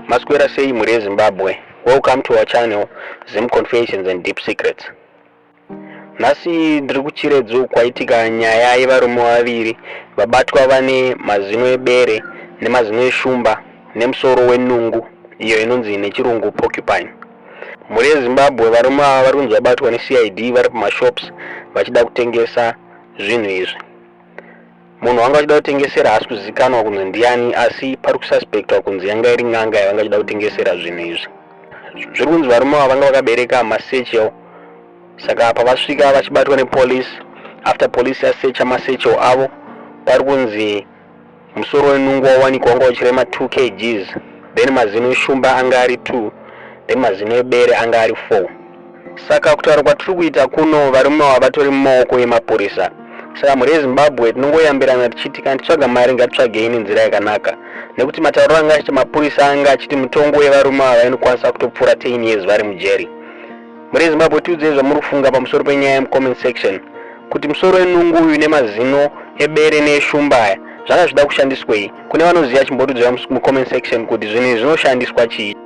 Maswera sei mhuri yeZimbabwe? Welcome to our channel Zim Confessions and Deep Secrets. Nhasi ndiri kuChiredzi kwaitika nyaya yevarume vaviri vabatwa vane mazino ebere nemazino eshumba nemusoro wenungu iyo inonzi nechirungu porcupine. Mhuri yeZimbabwe, varume ava vari kunzi vabatwa neCID vari pamashops vachida kutengesa zvinhu izvi. Munhu wanga vachida kutengesera haasi kuzikanwa kunzi ndiani, asi pari kususpectwa kunzi yanga iri n'anga yavanga vachida kutengesera zvinhu izvi. Zviri kunzi varume ava vanga vakabereka masatchel, saka pavasvika vachibatwa nepolice, after police yasecha masatchel avo, pari kunzi musoro wenungu wawanikwa wanga uchirema 2 kgs, then mazino eshumba anga ari 2, then mazino ebere anga ari 4. Saka kutaura kwatiri kuita kuno, varume ava vatori mumaoko emapurisa. Saka mhuri yeZimbabwe, tinongoyambirana tichiti kana titsvaga mari, ngatitsvagei nenzira yakanaka, nekuti matauriro anga achiita mapurisa anga achiti mutongo wevarume ava inokwanisa kutopfuura 10 years vari mujeri. Mhuri yeZimbabwe, tiudzei zvamuri kufunga pamusoro penyaya yemucomment section, kuti musoro wenungu uyu nemazino ebere neeshumba aya zvanga zvida kushandiswei. Kune vanoziva, chimbotiudzai mucomment section kuti zvinhu izvi zvinoshandiswa chii.